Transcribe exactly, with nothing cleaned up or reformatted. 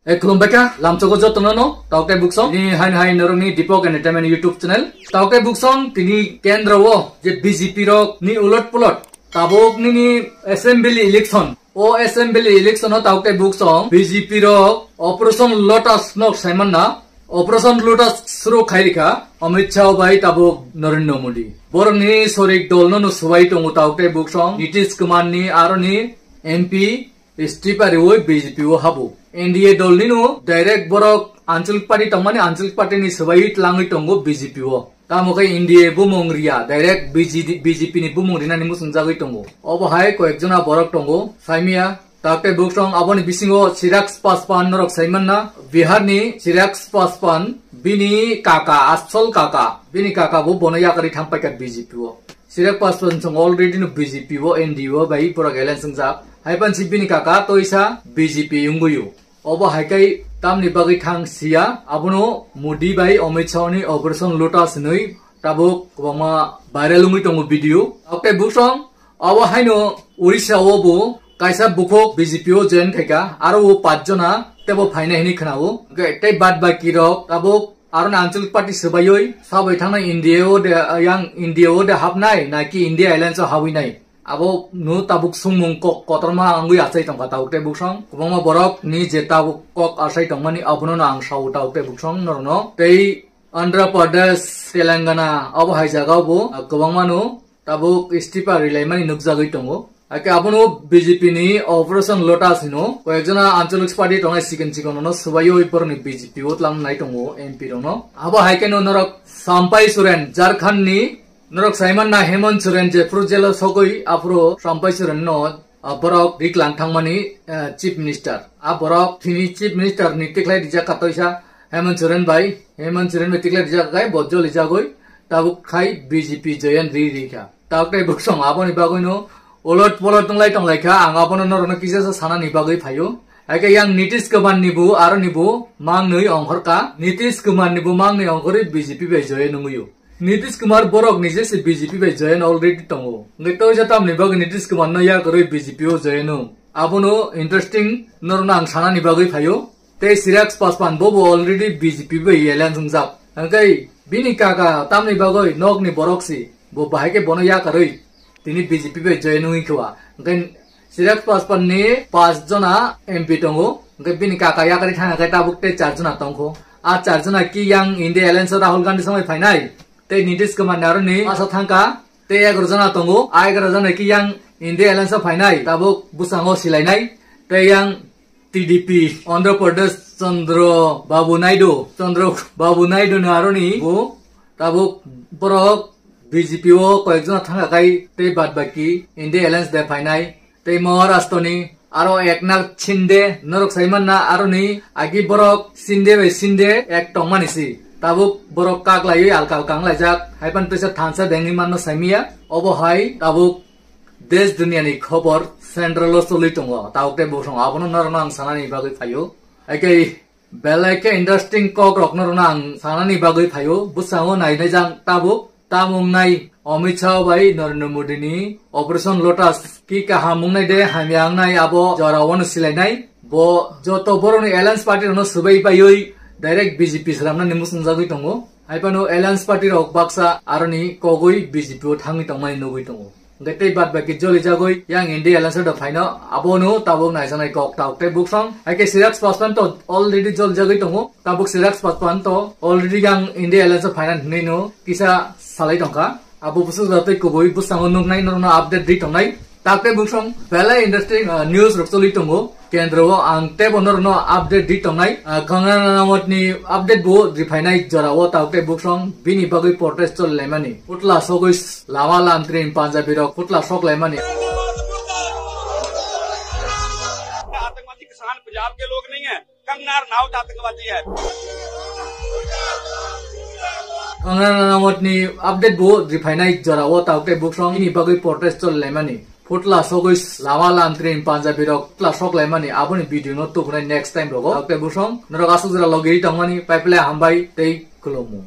E, khulumbai kha, lamsogo jotono no, tauke buksong, ni hain hain norokni Deepak Entertainment YouTube channel. Tauke buksong, tini kendro o, je B J P rok ni ulot pulot, tabuk nini assembly election. O assembly election o tauke buksong, B J P rok Operation Lotus nok saimanna, Operation Lotus suru khairikha, Amit Shah bai tabuk Narendra Modi. Borokni sorik dol no no subai tongo tauke buksong, Nitish Kumar ni aroni M P, Stipari oi B J P o habo. N D A dol nino direct borok Anchalik Party tongmani Anchalik Party ni swbai tlangwi tongo B J P o. Tamo khe N D A bumung riya, direct B J D, B J P ni bumung rinani muchungjagwi tongo. Obo hai koyek jona borok tongo, saimia. Takte buksong aboni bisingo Chirag Paspan norok saimanna, Bihar ni Chirag Paspan bini kaka, asol kaka, bini kaka bo bono yakari thampaikha B J P o. Chirag Paspan song already no B J P o, N D A o bai borok alliance wngjak. Haipan si bini kaka toisa B J P wngwi o. Obo hai kai tamni bagwi thang siya, abono Modi bai Amit Shah ni Operation Lotus hinwi tabuk kwbangma viral wngwi tongo video. Oke buksong, abo haino Orissa o bo kaisa bukhuk B J P o join khaika, aro o pach jona tebo phainai hinwi khnao. Oke, tei bad baki rok tabuk Aroni Anchalik Party swbaiwi sabai thangnai N D A o de, yang N D A o de hapnai, naki India Alliance o habwi nai. Abo no tabuk sungmung kok kotorma wngwi achai tongkha tabuk tei buksong. Kwbangma borok ni je tabuk kok achai tongmani abono no ang sao tabuk tei buksong norokno. Tei Andhra Pradesh, Telangana abo hai jaga o bo, ah, kwbangma no tabuk istifa rilaimani nukjagwi tongo. Haikhe abono B J P ni Operation Lotus hino. Koyekjona Anchalik Party tongnai sikon sikon no swbaiwi borokni B J P o tlang nai tongo M P rokno. Abo haikhe no norok Sampai Soren, Jharkhand ni norok saiman na Hemant Soren je phuru jelo sogwi aphuru Sampai Soren no, ah, borok riklang thangmani, eh, Chief Minister. A borok thini Chief Minister ni tikhlai rijak katoisa Hemant Soren bai, Hemant Soren bai tikhlai rijak kai bo joli jagoi tabuk khai B J P join ri ri kha. Tabuk tei buksong aboni bagwino ulot polot tonglai tonglai kha, ang abono norokno kisa sa sanani bagwi phaio. Haikhe yang Nitish Kumar ni bo, aro ni bo mangnwi ongkhor ka. Nitish Kumar ni bo mangnwi ongkhorwi B J P bai join wngwi o. Nitish Kumar borok ni je se B J P bai join already tongo. Hwnkhe toisa tamni bagwi Nitish Kumar no yakarwi B J P o join o. Abono interesting norokno ang sanani bagwi phaio. Tei Chirag Paspan bo bo already B J P bai alliance wngjak. Hwnkhe bini kaka tamni bagwi nokni borok si, bo bahai khe bono yakarwi tini B J P bai join wngwi khe wa. Hwnkhe Chirag Paspan ni pas jona M P tongo, hwnkhe bini kaka yakarwi thangya khe tabuk tei char jona tongkho. A char jona ki yang India Alliance o Rahul Gandhi songwi phainai, tei Nitish Kumar ni aroni asa thangkha, tei egaroh jona tongo. A egaroh jona ki yang India Alliance o phainai, tabuk bwskango silainai, tei yang T D P, Andhra Pradesh, Chandra Babu Naidu, Chandra Babu Naidu ni aroni bo tabuk borok B J P o koyekjona thangkha khai tei bad baki India Alliance de phainai, tei Maharashtra ni aro Eknath Shinde norok saimanna aroni agi borok Shinde bai Shinde ek tongmani si. Tabuk borok kaklaiwi alka alka wnglaijak, haipan teisa thansa bengwi manno saimiya. Obo hai tabuk Desh duniani khobor central o choli tongo, tabuk tei buksong abono norokno ang sanani bagwi phaio. Haikhe belai khe interesting kok rok norokno ang sanani bagwi phaio. Bwskango nainai jang tabuk tamung nai Amit Shah bai Narendra Modi ni Operation Lotus ki kaham wngnai de hamya wngnai abo jora wano silainai. Bo joto borokni alliance party rokno swbai paiwi direct B J P swnamnani muchungjagwi tongo. Haipano alliance party rok baksa aroni kogwi B J P o thangwi tongmani nugwi tongo. Hwnkhe tei bad baki joli jagwi yang India Alliance da phaino abono tabuk naisanai kok tabuk tei buksong. Haikhe Chirag Paspan to already joli jagwi tongo. Tabuk Chirag Paspan to already yang India Alliance phaina hinwi no kisa salai tongkha. Abo busu da tei kubui bwskango nuknai norokno update ri tongnai. Tabuk tei buksong belai industry, ah, news rok choli tongo. Kendro o ang tebo norokno update di tongnai. Ah, Kangana Ranaut ni update bo riphainai jora o tabuk tei buksong bini bagwi protest choli laimani. Putla sogwi lama lantri Punjabi rok putla sok laimani. आतंकवादी किसान पंजाब के लोग नहीं है, कंगना रनौत आतंकवादी है। Kangana Ranaut ni update bo riphainai jora o tabuk tei buksong bini bagwi protest choli laimani. Putla sogwi lama lantri Punjabi rok putla sok laimani aboni video no tubunai next time rogo. Tabuk tei buksong norok aswk jora logi tongmani paipele hambai tei khulumu.